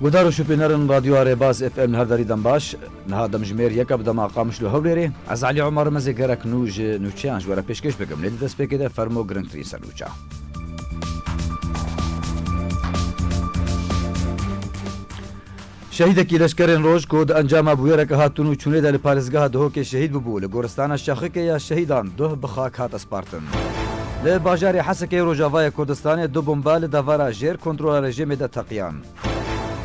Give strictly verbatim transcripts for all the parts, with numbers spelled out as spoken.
Guhdar û şopînerên Radyoya Rêbaz F M li her derî dem baş. Niha demjimêr yek e bi dema Qamişlo Hewlêrê. Ez Elî Omer me zê gerek nû ji nûçeyan ji we re pêşkêş bikim. Lê di destpêkê de fermo girîngtirîn ser nûçe. Şehîdekî leşkerên roj ku di encama bûyereke hatûn û çûnê de li parêzgeha Duhokê şehîd bûbû, li goristana Şaxikê ya şehîdan duh bi xak hate spartin. Li bajarê Hesekê Rojavayê Kurdistanê du bomba li devera jêr kontrola rejîmê de teqiyan.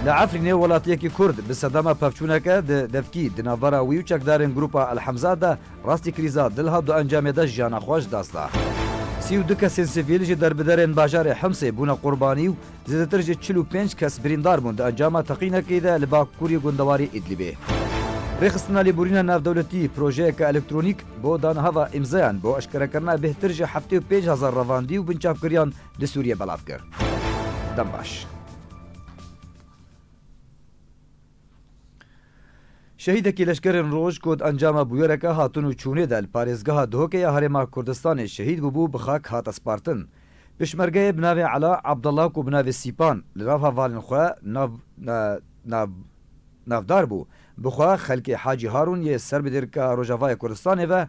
Li Efrînê welatiyekî Kurd bi sedema pevçûneke di devkî di navbera wî û çekdarên Grupa El Hemza de rastî krîza dil hat, di encamê de jiyana xwe ji dest da. Sî û du kesên sivîl ji derbiderên bajarê Himsê bûne qurbanî û zêdetir ji çil û pênc kes birîndar bûn di encama teqînekê de li bakurî gundewarî Îdlîbê. Rêxistina Lêborîna Navdewletî projeyeke elektronîk bo daneheva îmzayan bo eşkerekirina bêhtir ji heftê û pênc hezar revandî û binçavkiriyan li Sûriyê belav kir. Dem baş. Şehîdekî leşkerên roj ku di encama bûyereke hatin û çûnê de li parêzgeha Duhokê ya Herêma Kurdistanê şehîd bûbû, bi xak hate spartin. Pişmergeyê bi navê Ela Abdullah ku bi navê Sîpan li nav hevalên xwe nav, na, nav, navdar bû, bi xwe xelkê Hacî Harûn yê serbidêrka Rojavayê Kurdistanê ve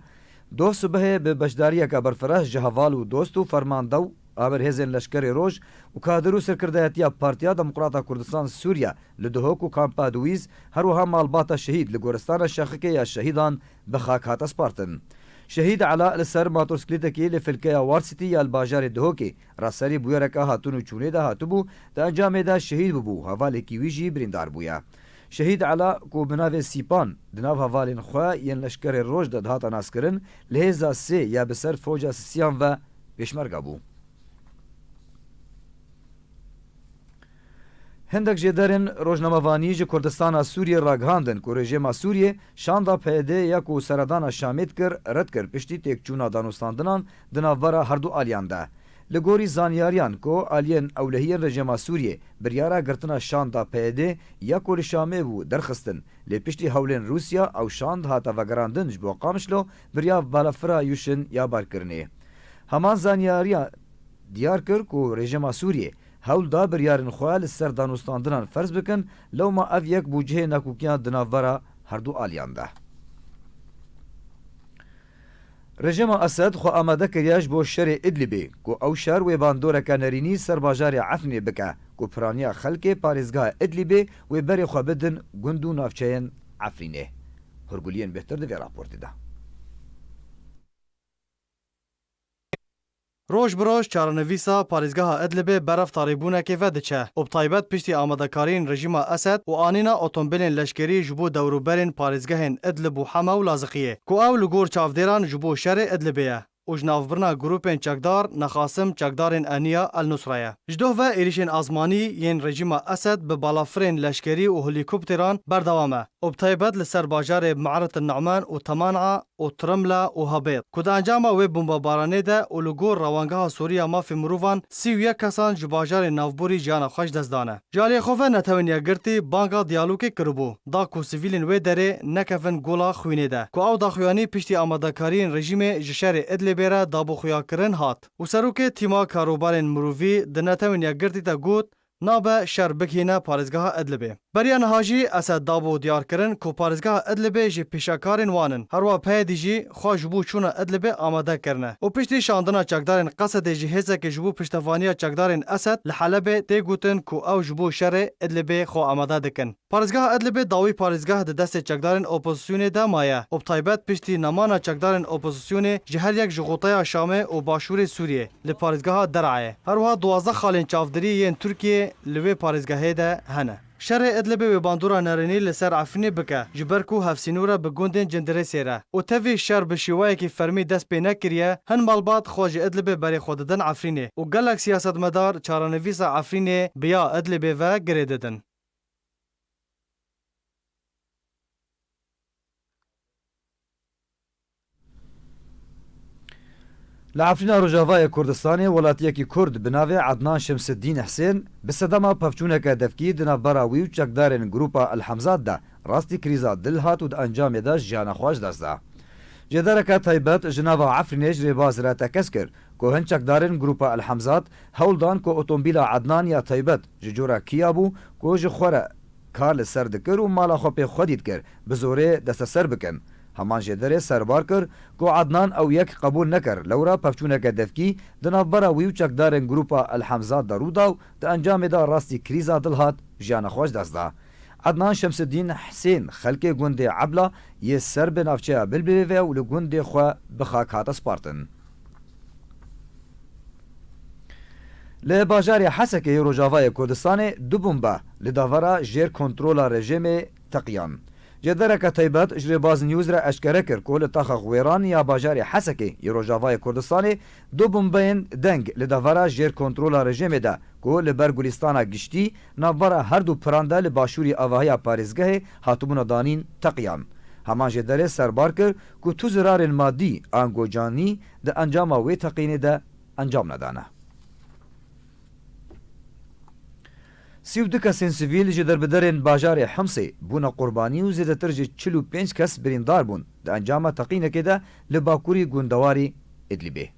doh sibehê bi beşdariyeke berfireh ji heval û dost û fermande û amir hêzên leşkerê roj û kadir û serkirdayetiya Partiya Demokrata Kurdistan Sûriye li Duhok û Kampa Duwîz, her wiha malbata şehîd li goristana Şaxikê ya şehîdan bi xak hate spartin. Şehîd Ela li ser motorsklîtekî li filkeya War City ya li bajarê Duhokê raserî bûyereke hatûn û çûnê de hatibû, di encamê de şehîd bûbû, hevalekî wî jî birîndar bûye. Şehîd Ela ku bi navê Sîpan di nav hevalên xwe yên leşkerê roj de dihate naskirin, li hêza sê ya bi ser fewca sisiyan ve pêşmerge bû. Hindek jêderên rojnamevanî ji Kurdistana Sûriyê ragihandin ku rejîma Sûriyê şanda P Y D ya ku seredana Şamê dikir red kir piştî têkçûna danûstandinan di navbera herdu aliyan de. Li gorî zanyariyan ku aliyên ewlehiyên rejîma Sûriyê biryara girtina şanda P Y D ya ku li Şamê bû derxistin, lê piştî hewlên Rûsya ew şand hate vegerandin ji bo Qamişlo bi riya balafira Yuşin ya barkirinê. Heman zanyariya diyar kir ku rejîma Sûriyê hewl da biryarên xwe li ser danûstandinan ferz bikin, lewma ev yek bû cihê nakokiyan di navbera herdu aliyan de. Rejîma Esed xwe amade kiriye ji bo şerê Idlibê, ku ew şer wê bandoreke nerînî ser bajarê Efrînê bike, ku piraniya xelkê parêzgeha Idlibê wê berê xwe bidin gund û navçeyên Efrînê. Hûrguliyên bêhtir di vê raportê de. Roj bi roj çarenivîsa parêzgeha Idlibê berev tarîbûnekê ve diçe û bi taybet piştî amadekariyên rejîma Esed û anîna otomobilên leşkerî ji bo dewrûberên parêzgehên Idlib û Hema û Laziqiyê, ku ew li gor çavdêran ji bo şerê Idlibê ye û ji navbirina grûpên çekdar Nexasim çekdarên Eniya El Nusra ye. Ji doh ve êrîşên azmanî yên rejîma Esed bi balafirên leşkerî û helîkopteran berdewam e û bi taybet li ser bajarê Me'ret El Nu'man û Temana û Tirimla û Hebêt, ku di encama wê bombebaranê de û li gor Rewangeha Sûrî ya Mafê Mirovan sî û yek kesan ji bajarê navborî jiyana xwe ji dest dane. Ji aliyê xwe ve Netewên Yekgirtî banga diyalogê kiribû, da ku sivîlên wê derê nekevin gola xwînê de, ku ew daxuyanî piştî amadekariyên rejîmê ji şerê Idlibê re dabûxuyakirin hat û serokê tîma karûbarên mirovî di Netewên Yekgirtî de got, nabe şer bigihîne parêzgeha Idlibê. Beriya niha jî Esed dabû diyarkirin ku parêzgeha Idlibê ji pêşekarên wan in. Herwiha P Y D jî xwe ji bo çûna Idlibê amade kirine û piştî şandina çekdarên Qesedê ji hêzekê ji bo piştevaniya çekdarên Esed li Helebê tê gotin ku ew ji bo şerê Idlibê xwe amade dikin. Parêzgeha Idlibê dawî parêzgeh di destê çekdarên opozisyonê de maye û bi taybet piştî nemana çekdarên opozisyonê ji her yek ji xoteya Şamê û başûrê Sûriyê li parêzgeha Der'ayê. Her wiha duwazdeh xalên çavdirî yên Tirkiyê li wê parêzgehê de hene. Şerê Idlibê wê bandora nerênî li ser Efrînê bike, ji ber ku hevsînor e bi gundên Cindirêsê re û tevî şer bi şêweyekî fermî dest pê nekiriye, hin malbat xwe ji Idlibê berê xwe didin Efrînê û gelek siyasetmedar çarenivîsa Efrînê bi ya Idlibê ve girê didin. Li Efrîna Rojavayê Kurdistanê welatiyekî Kurd bi navê Ednan Şemsiddîn Husên bi sedema pevçûneke devkî di navbera wî û çekdarên Grupa El Hemzat de rastî krîza dil hat û di encamê de jiyana xwe ji dest da. Jêdereke taybet ji nava Efrînê ji rêbaz re tekez kir ku hin çekdarên Grupa El Hemzat hewl dan ku otomobîla Ednan ya taybet ji cora Kia bû ku ji xwe re kar li ser dikir û mala xwe pê xwedî dikir, bi zorê desteser bikin. Heman jêderê serbar kir ku Adnan ew yek qebûl nekir, lewra pevçûneke devkî di navbera wî û çekdarên grûpa El Hemza de rû da û di encamê de rastî krîza dil hat, jiyana xwe ji dest da. Ednan Şemsidîn Hisên, xelkê gundê Ebla yê ser bi navçeya Bilbilê ve û li gundê xwe bi xak hate spartin. Li bajarê Hesekê yê Rojavayê Kurdistanê du bombe li davera jêr kontrola rejîmê teqiyan. Jêdereke taybet ji Rêbaz News re eşkere kir ku li taxa Xwêran ya bajarê Hesekê yê Rojavayê Kurdistanê du bombeyên deng li davera jêr kontrola rejîmê de ku li ber Gulîstana Giştî navbera her du piran de li başûrî avahiya parêzgehê hatibûna danîn teqiyan. Heman jêderê serbar kir ku tu zirarên madî ango canî di encama wê teqînê de encam nedane. Sî û du kesên sivîl ji derbiderên bajarê Himsê bûne qurbanî û zêdetir ji çil û pênc kes birîndar bûn di encama teqînekê de li bakurî gundewarî Idlibê.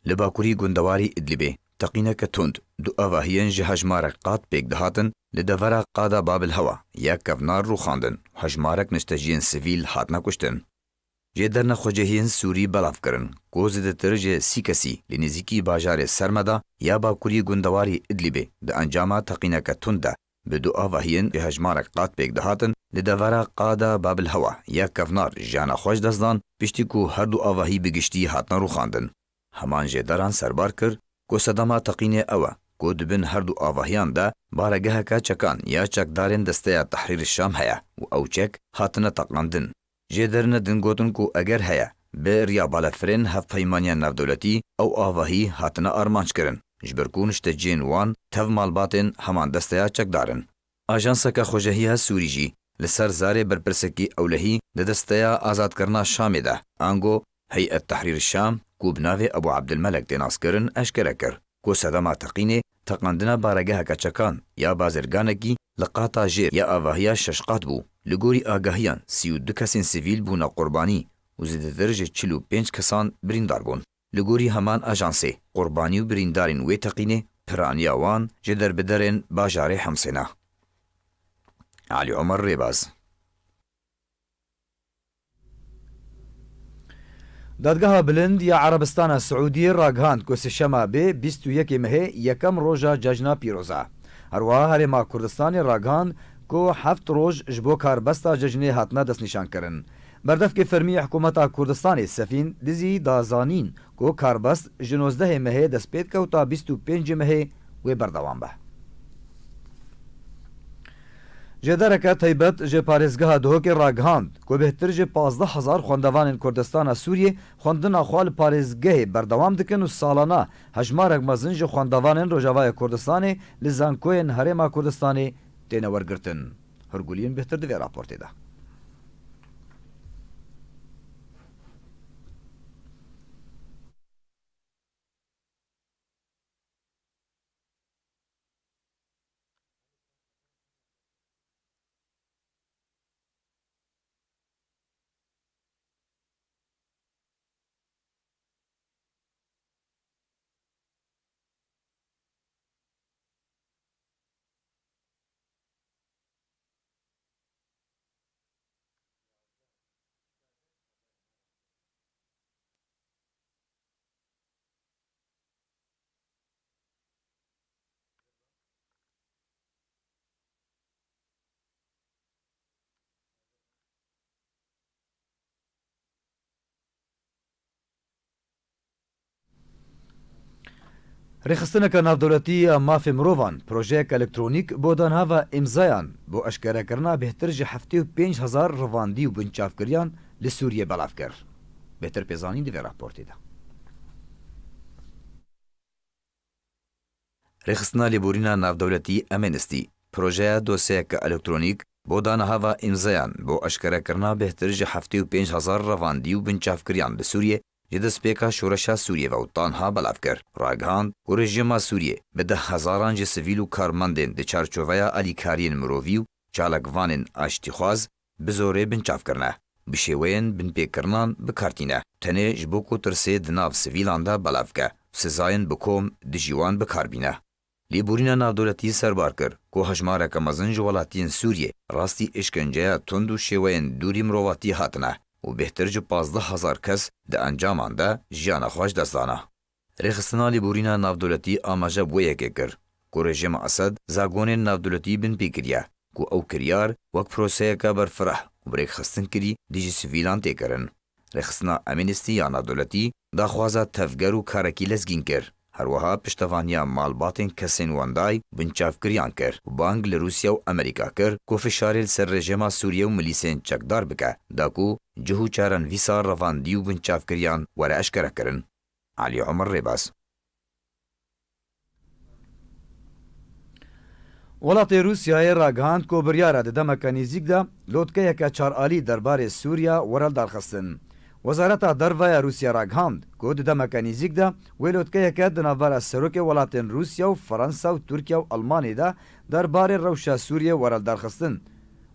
Li bakurî gundewarî Idlibê teqîneke tund, du avahiyên ji hejmarek qad pêk dihatin, li devera qada Babil Hewa ya kevnar rûxandin û hejmarek nişteciyên sivîl hatine kuştin. Jêderine xwecehiyên Sûrî belav kirin ku zêdetir ji sî kesî li nêzîkî bajarê Sermeda ya bakurî gundewarî Idlibê di encama teqîneke tund de bi du avahiyên ji hejmarek qad pêk dihatin, li devera qada Babil Hewa ya kevnar jiyana xwe ji dest dan, piştî ku her du avahî bi giştî hatine rûxandin. Heman jêderan serbar kir ku sedema teqînê ew e ku di bin her du avahiyan de baregeheke çekan ya çekdarên Desteya Tehrîr Şam heye û ew çek hatine teqandin. Jêderine din gotin ku eger heye, bi riya balefirên hevpeymaniya navdewletî ew avahî hatine armanc kirin, ji ber ku nişteciyên wan tev malbatên heman desteya çekdar in. Ajanseke xwejehiya Sûrî jî li ser zarê berpirsekî ewlehî di Desteya Azadkirina Şamê de, ango Heyet Tehrîr Şam, ku bi navê Ebû Ebdilmelek tê naskirin, eşkere kir ku sedema teqînê teqandina baregeheke çekan ya bazirganekî li qata jêr ya avahiya şeş qat bû. Li gorî agahiyan, sî û du kesên sivîl bûne qurbanî û zêdetir ji çil û pênc kesan birîndar bûn. Li gorî heman ajansê, qurbanî û birîndarên wê teqînê piraniya wan ji derbiderên bajarê Hemsê ne. Elî Omer Rêbaz. Dadgeha Bilind ya Erebistana Siûdiyê ragihand ku sêşema bê bîst û yekê mehê yekem roja cejna pîroz e. Herwiha Herêma Kurdistanê ragihand ku heft roj ji bo karbesta cejnê hatine destnîşankirin. Berdevkê fermî ya Hikûmeta Kurdistanê Sefîn Dizî da zanîn ku karbest ji nozdehê mehê dest pê dike û ta bîst û pêncê mehê wê berdewam be. Jêdereke taybet ji parêzgeha Duhokê ragihand ku bêhtir ji pazdeh hezar xwendevanên Kurdistana Sûriyê xwendina xwe li parêzgehê berdewam dikin û salane hejmarek mezin ji xwendevanên Rojavayê Kurdistanê li zankoyên Herêma Kurdistanê têne wergirtin. Hurguliyên bêhtir di vê raportê de. Rêxistineke navdewletî ya mafê mirovan, projeyeke elektronîk bo danhava îmzayan bo eşkerekirina bêhtir ji heftê û pênc hezar revandî û binçavkiriyan li Sûriyê belav kir. Bêhtir pêzanîn di vê raportê de. Rêxistina Lêborîna Navdewletî Amnesty, projeya dosyeyeke elektronîk bo danahava îmzayan bo eşkerekirina bêhtir ji heftê û pênc hezar revandî û binçavkiriyan li Sûriyê ji destpêka şoreşa Sûriyê ve û tanha belav kir. Ragihand ku rejîma Sûriyê bi deh hezaran ji sivîl û karmendên di çarçoveya alîkariyên mirovî û çalakvanên aştîxwaz bi zorê binçav kirine, bi şêweyên binpêkirinan bi kar tîne, tenê ji bo ku tirsê di nav sivîlan de belav bike, sizayên bi kom dijî wan bi kar bîne. Lêborîna navdewletî serbar kir ku hejmareke mezin ji welatiyên Sûriyê rastî îşkenceya tund û şêweyên dûrî mirovatiyê hatine û bêhtir ji pazdeh hezar kes di encaman de jiyana xwe ji dest dana. Rêxistina Lêborîna Navdewletî amaje bi wê yekê kir ku rejîma Esed zagonên navdewletî binpê kiriye ku ew kiryar wek proseyeke berfireh û bi rêkxistin kirî dijî sivîlan tê kirin. Rêxistina Amnesty ya Navdewletî daxwaza tevger û karekî lezgîn kir. Her wiha piştevaniya malbatên kesên wendayî û binçavkiriyan kir û bang li Rûsya û Amerîka kir ku fişarê li ser rejîma Sûriyê û milîsên çekdar bike, da ku cih û çarenivîsa revandî û binçavkiriyan were eşkerekirin. Elî Omer Rêbaz. Welatê Rûsyayê ragihand ku biryar e di demeke nêzîk de lotkeyeke çar alî derbarê Sûriya were lidarxistin. Wezareta Derve ya Rûsya ragihand ku di demeke nêzîk de wê lotkeyeke di navbera serokê welatên Rûsya û Fransa û Tirkiye û Elmanê de derbarê rewşa Sûriyê were lidarxistin.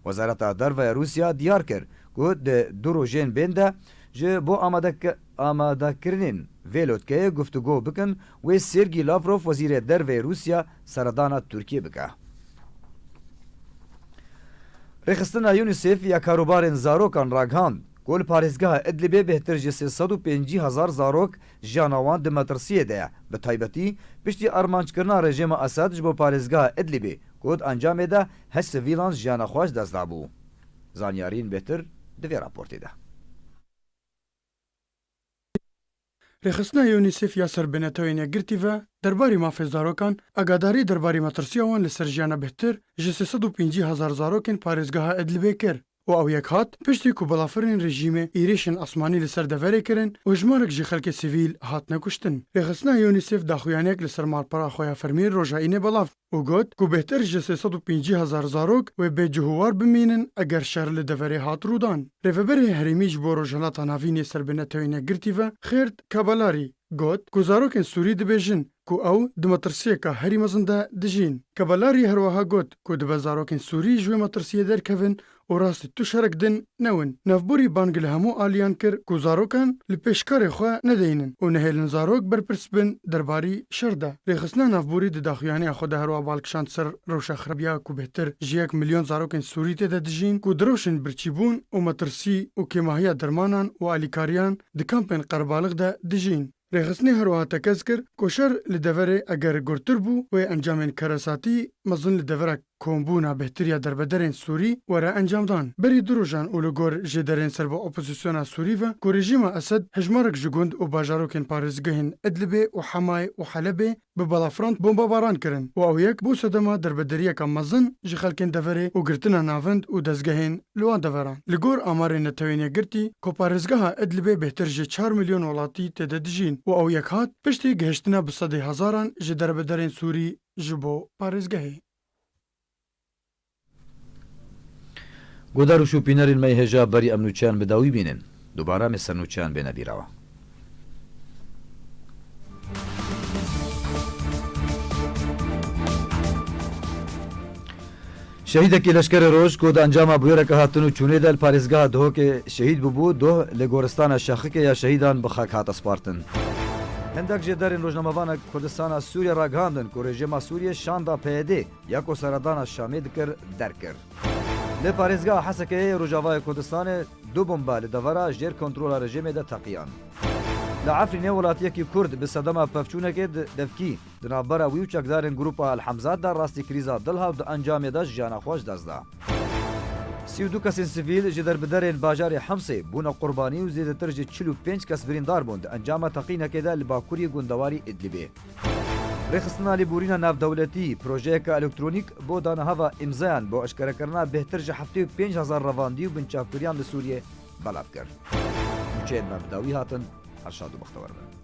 Wezareta Derve ya Rûsya diyar kir ku di du rojên bên de ji bo amadeke-, amadekirinên vê lotkeyê guftûgo bikin, wê Sergî Lavrov, wezîrê derve yê Rûsya, seredana Tirkiyê bike. Rêxistina UNICEF ya karûbarên zarokan ragihand ku li parêzgeha Idlibê bêhtir ji sê sed û pêncî hezar zarok jiyana wan di metirsiyê de ye, bi taybetî piştî armanckirina rejîma Esed ji bo parêzgeha Idlibê ku di encamê de heşt sivîlan jiyana xwe ji dest dabû. Zanyariyên bêhtir di vê raportê de. Rêxistina UNICEF ya ser bi Netewên Yekgirtî ve derbarî mafê zarokan, agadarî derbarî metirsiya wan li ser jiyana bêhtir ji sê sed û pêncî hezar zarokên parêzgeha Idlibê kir û ew yek hat piştî ku balafirên rejîmê êrîşên asmanî li ser deverê kirin û hejmarek ji xelkê sivîl hatine kuştin. Rêxistina UNICEF daxuyaniyek li ser malpera xwe ya fermî roja Înê belav û got ku bêhtir ji sê sed û pêncî hezar zarok wê bê cih û war bimînin eger şer li deverê hat rûdan. Rêveberê herêmî ji bo Rojhilata Navîn yê ser bi Netewên Yekgirtî ve Xêrt Kabalarî got ku zarokên Sûrî dibêjin ku ew di metirsiyeke herî mezin de dijîn. Kabalarî her wiha got ku dibe zarokên Sûrî ji wê metirsiyê derkevin û rastî tu şerek din newin. Navborî bang li hemû aliyan kir ku zarokan li pêşkarê xwe nedeynin û nehêlin zarok berpirs bin derbarî şer de. Rêxistina navborî di daxuyaniya xwe de herwa bal kişand ser rewşa xirabiya ku bêhtir ji yek milyon zarokên Sûrî tê de dijîn ku direwşên birçîbûn û metirsî û kêmahiya dermanan û alîkariyan di kampên qerebalix de dijîn. Rêxistinê herwiha tekez kir ku şer li deverê eger gurtir bû, wê encamên keresatî mezin li devera kombûna bêhtir ya derbederên Sûrî were encamdan. Berî du rojan û li gor jêderên ser bi opozisyona Sûrî ve ku rejîma Esed hejmarek ji gund û bajarokên parêzgehên Idlibê û Hemayê û Helebê bi balafirand bombebaran kirin û ew yek bû sedema derbederiyeke mezin ji xelkên deverê û girtina navend û dezgehên li wan deveran. Li gor amarên Netewên Yekgirtî, ku parêzgeha Idlibê bêhtir ji çar milyon welatî tê de dijîn û ew yek hat piştî gihiştina bi sedê hezaran ji derbederên Sûrî ji bo parêzgehê. Guhdar û şopînerên me yê hêja berî em nûçeyan bi dawî bînin. Dubare em ê ser nûçeyan bêne bîra we. Şehîdekî Leşkerê Roj ku di encama bûyereke hatin û çûnê de li parêzgeha Duhokê şehîd bûbû, Duh li goristana Şaxikê ya şehîdan bi xak hate spartin. Hindek jêderên rojnamevanek Kurdistana Sûriyê ragihandin ku rejîma Sûriyê şanda P Y D ya ku seredana Şamê dikir, derkir. Li parêzgeha Hesekeyê yê Rojavayê Kurdistanê du bombe li devera jêr kontrola rejîmê de teqiyan. Li Efrînê welatiyekî Kurd bi sedema pevçûnekê di devkî di navbera wî û çekdarên Grupa El Hemzat de rastî krîza dil hat û di encamê de jiyana xwe ji dest da. Sî û du kesên sivîl ji derbiderên bajarê Hemsê bûne qurbanî û zêdetir ji çil û pênc kes birîndar bûn di encama teqînekê de li bakurî gundewarî Idlibê. Rêxistina Lêborîna Navdewletî projeyeke elektronîk bo danehava îmzayan bo eşkerekirina bêhtir ji heftê û pênc hezar revandî û binçavkiriyan li Sûriyê belav kir. Nûçeyên me bi dawî hatin, her şad û bextewar bin.